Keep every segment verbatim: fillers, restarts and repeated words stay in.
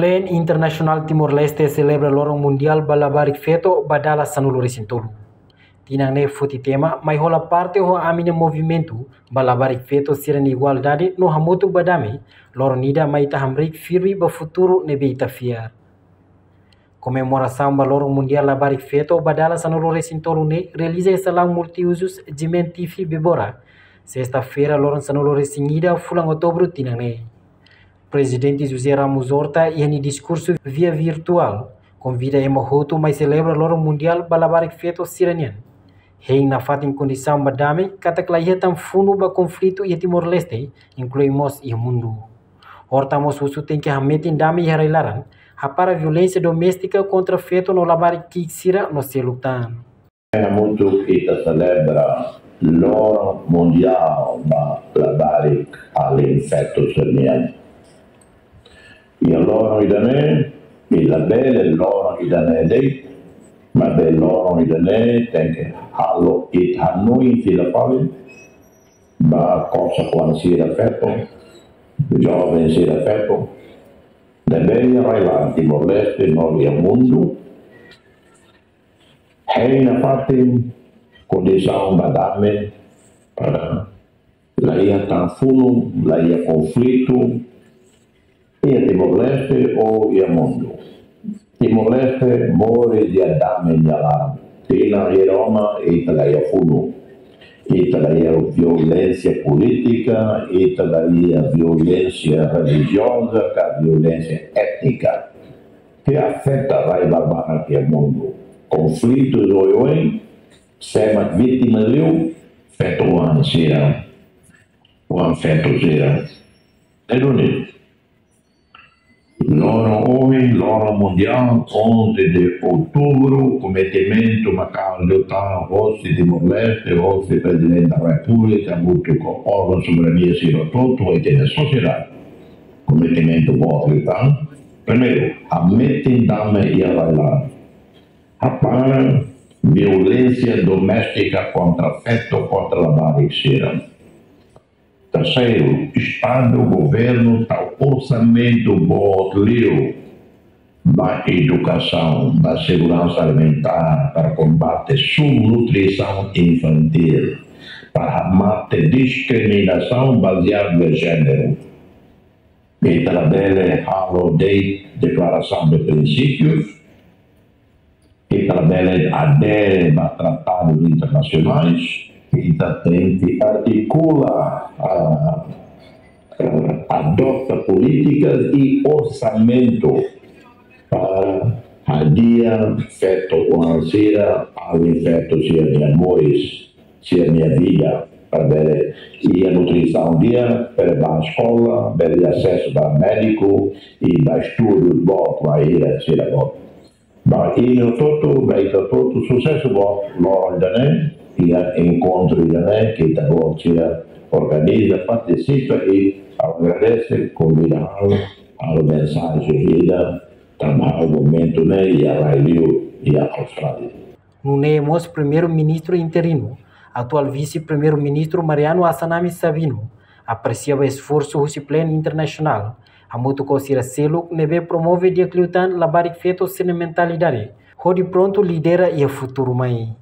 Plan Internasionál Timor-Leste selebra Loron Mundiál ba Labarik Feto ba dala sanulu-resin-tolu. Tinan ne'e foti tema Mai Hola Parte ho Ami-nia Movimentu ba Labarik Feto sira-nia Igualdade no Hamutuk ba Dame, loron ida mai ita hamriik firme ba futuru ne'ebé ita fiar. Komemorasaun ba Loron Mundiál Labarik Feto ba dala sanulu-resin-tolu ne'e realiza iha salaun multiuzus Jimen T V Bebora, sesta-feira, loron sanulu-resin-ida, fulan Outubru, tinan ne'e. Prezidente José Ramos Horta iha nia diskursu via virtuál konvida ema hotu mai selebra Loron Mundiál ba Labarik Feto sira-nian. Hein nafatin kondisaun ba dame, katak la iha tan funu ba konflitu iha Timor-Leste, inklui mós iha mundu. Horta mós husu tenke hametin dame iha rai-laran, hapara violénsia doméstika kontra feto no labarik ki'ik sira no seluk tan. Hamutuk ita selebra Loron Mundiál ba Labarik Alin Feto sira-nian. Iha loron ida-ne'e, i labele loron ida-ne'e de'it, maibé loron ida-ne'e tenke halo ita hanoin fila fali ba kosar-oan sira feto, joven sira feto, ne'ebé iha rai-laran Timor-Leste no iha mundu, hein nafatin kondisaun ba dame para la iha tan funu, la iha konflitu iha Timor-Leste ou iha mundu. Timor-Leste moris iha dame nia laran. Tinan hira ona ita la iha funu. Ita la iha violénsia polítika, ita la iha violénsia relijioza, ka violénsia étnika. Ke afeta rai barak iha mundu. Konflitus oioin, sé mak vítima liu, feto-oan sira, oan feto sira. Ne'e duni. Loron ohin, Loron Mundiál, onze de Outubru, kometimentu maka'as liután hosi Timor-Leste, hosi Prezidente da Repúblika, hamutuk ho órgaun soberania sira hotu, ho ita-nia sosiedade. Kometimentu boot liután. Primeiru, hametin dame iha rai-laran. Hapara violénsia doméstika kontra feto, kontra labarik sira. Terseiru, Estadu, governu tau orsamentu boot liu ba edukasaun, ba seguransa alimentár, para kombate subnutrisaun infantíl, para hamate diskriminasaun bazeadu iha jéneru. Ita labele halo de'it deklarasaun de prinsípius, ita labele adere ba tratadus internasionais, ita tenke artikula, ah, eh, adota polítikas i orsamentu para hadi'a feto-oan sira, alin feto sira-nia moris, sira-nia vida, para bele iha nutrisaun di'ak, bele bá eskola, bele asesu ba médiku, i ba estudu boot, ba ida sira boot. Ba imi hotu, ba ita hotu, susesu boot, loron ida-ne'e, iha enkontru ida-ne'e, ke ita-boot sira organiza, partisipa i agradese, konvida ha'u, halo mensajen ida, tanba ha'u momentu ne'e iha rai li'ur iha Austrália. Nune'e mós Primeiru-Ministru interinu, atuál Vise-Primeiru-Ministru Mariano Assanami Sabino, apresia ba esforsu husi Plan Internasionál, hamutuk ho sira seluk ne'ebé promove di'ak liután labarik feto sira-nia mentalidade, hodi prontu lidera iha futuru mai.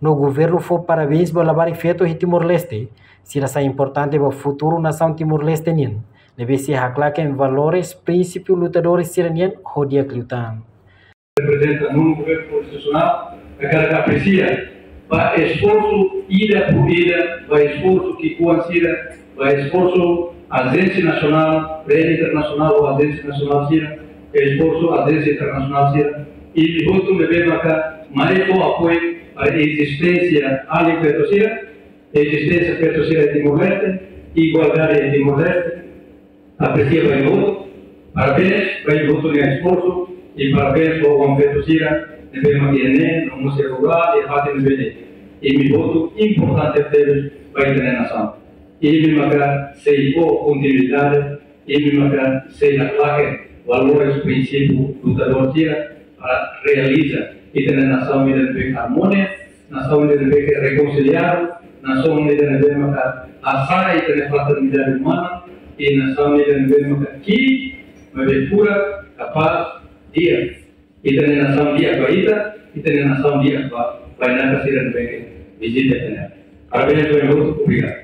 No governu fó parabéns ba labarik feto iha Timor-Leste, sira sai importante ba futuru nasaun Timor-Leste nian, ne'ebé sei haklaken valores, prinsípiu lutadores sira-nian ho di'ak liután. Reprezenta Nono Governu Konstitusionál, hakarak apresia ba esforsu ida por ida, ba esforsu ki'ikoan sira, ba esforsu ajénsia nasionál, rede internasionál ou ajénsia nasionál sira, esforsu ajénsia internasionál sira, i imi hotu ne'ebé maka mai fó apoiu ba ezisténsia alin feto sira, ezisténsia feto sira iha Timor-Leste, igualdade iha Timor-Leste. Apresia ba imi hotu, parabéns ba imi hotu nia esforsu, i parabéns ba oan feto sira ne'ebé mak iha ne'e, no mós iha rurál, iha fatin ne'ebé de'it. Imi hotu importante tebes ba ita-nia nasaun. Imi maka sei fó kontinuidade, imi maka sei haklaken valores, prinsípiu lutadór sira para realiza ita-nia nasaun ida ne'ebé armonia, nasaun ida ne'ebé ke rekonsiliadu, nasaun ida ne'ebé maka hasa'e ita-nia fraternidade umana, i nasaun ida ne'ebé maka ki'ik, maibé furak, Kapás, di'ak. Ita-nia nasaun di'ak ba ita, ita-nia nasaun di'ak ba bainaka sira ne'ebé vizita ita-nia. Parabéns ba ita hotu, obrigadu.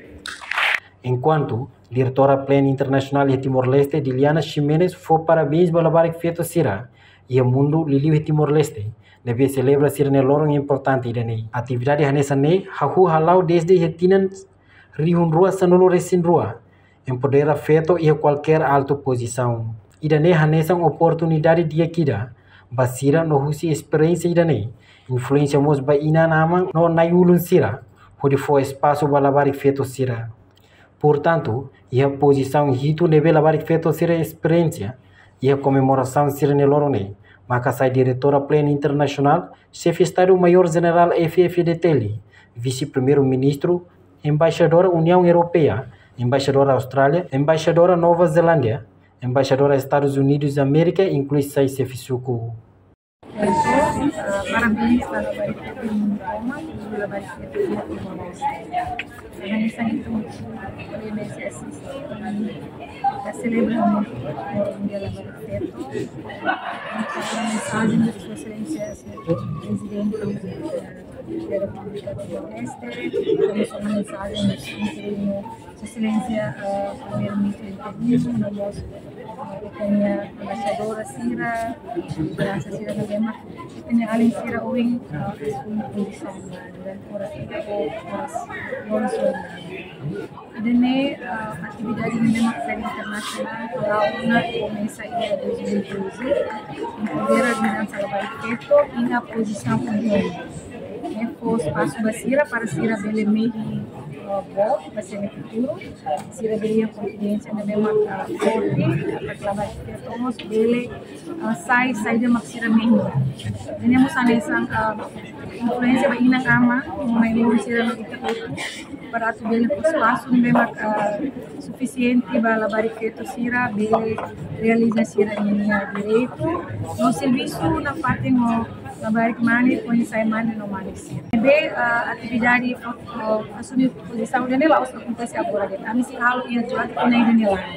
Enkuantu, Diretora Plan Internasionál iha Timor-Leste, Diliana Ximenes, fó parabéns ba labarik feto sira iha mundu liuliu iha Timor-Leste, ne'ebé selebra sira-nia loron importante ida-ne'e. Atividade hanesan ne'e hahú hala'o dezde iha tinan rihun rua sanulu resin rua, empodera feto iha kualkér altu pozisaun. Ida-ne'e hanesan oportunidade di'ak ida ba sira no husi esperiénsia ida-ne'e influénsia mós ba inan-aman no na'i-ulun sira, hodi fó espasu ba labarik feto sira. Portantu, iha pozisaun hitu ne'ebé labarik feto sira esperiénsia iha komemorasaun sira-nia loron ne'e, maka sai Diretora Plan Internasionál, Xefe Estadu Maiór Jenerál F-FDTL, Vise-Primeiru-Ministru, Embaixadora Uniaun Europeia, Embaixadora Austrália, Embaixadora Nova Zelándia, Embaixadora Estadus Unidus Amérika, inklui sai xefe suku. Entaun, ah, parabéns ba labarik feto iha mundu tomak, inkluzive labarik feto iha Timor-Leste. Organizasaun itu O M S S, ita selebra Mundiál Labarik Feto. Entaun, mensajen husi Sua Exelénsia Señór Prezidente, eh, da Repúblika Timor-Leste, temos uma mensagem do Sua Exelénsia, eh, Primeiru-Ministru Interinu, no mós, eh, ita-nia embaixadora sira, lideransa sira ne'ebé mak ita-nia alin sira ohin, eh, asume pozisaun, eh, durante oras ida ou oras, oras ohin. Ida-ne'e, ah, atividade ne'ebé mak seri internasionál, hala'o ona komesa iha dois mil e doze, empodera lideransa labarik feto iha pozisaun oioin. Ne'e fó espasu ba sira para sira bele mehi, ah, boot ba sira-nia futuru, sira bele iha konfidénsia ne'ebé mak, ah, forte, ah, para labarik feto mós bele, ah, sai, sai saida mak sira mehi. Ida-ne'e mós hanesan, ah, influénsia ba inan-aman, no na'i-ulun sira no ita hotu, para atu bele fó espasu ne'ebé mak, ah, sufisiente ba labarik feto sira bele realiza sira-nia direitu no servisu nafatin ho labarik mane, foin sai mane no mane sira. Ne'ebé, ah, atividade, ah, asume pozisaun ida-ne'e la'ós akontese agora de'it. Ami sei halo iha Juat, kona ida-ne'e laran.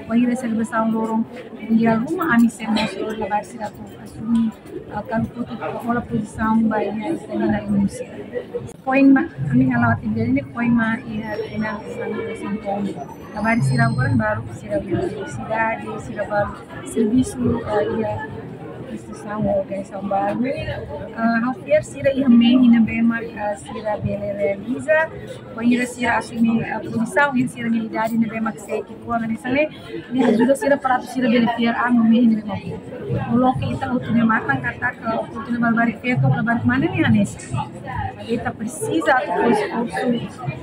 Wainhira selebrasaun loron Mundiál ruma, ami sei mós lori labarik sira atu asume, ah, karik atu hola pozisaun ba iha ita-nia na'i-ulun sira. Foin mak, ami hala'o atividade ne'e foin mak iha tinan sanulu resin tolu. Labarik sira agora baru sira iha universidade, sira baru servisu, ah, iha instituisaun, organizasaun balu. Ah, ha'u fiar sira iha mehi ne'ebé mak, ah, sira bele realiza. Wainhira sira asume, ah, pozisaun iha sira-nia idade ne'ebé mak sei ki'ikoan hanesan ne'e, ne'e ajuda sira para atu sira bele fiar an no mehi ne'ebé mak boot. No loke ita hotu nia matan katak, ah, oportunidade ba labarik feto, labarik mane ne'e hanesan. Ita presiza atu fó esforsu,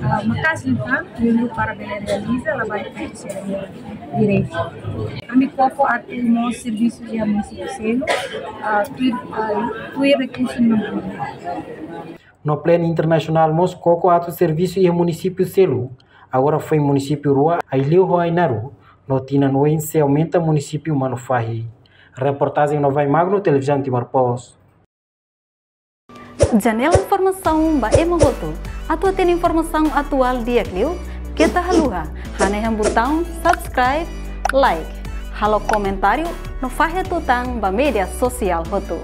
ah, maka'as liután, liuliu para bele realiza labarik feto sira-nia direitu. Ami koko atu mós servisu iha munisípiu seluk, ah, tuir, ah, tuir rekursu ne'ebé mak iha. No Plan Internasionál mós koko atu servisu iha munisípiu seluk. Agora foin munisípiu rua, Aileu ho Ainaro, no tinan oin sei aumenta munisípiu Manufahi. Reportajen Novai Magno, Televizaun Timor Post. Janela informasaun ba ema hotu. Atu hatene informasaun atuál di'ak liu, keta haluha hanehan butaun subscribe, like, halo komentáriu no fahe tutan ba média sosiál hotu.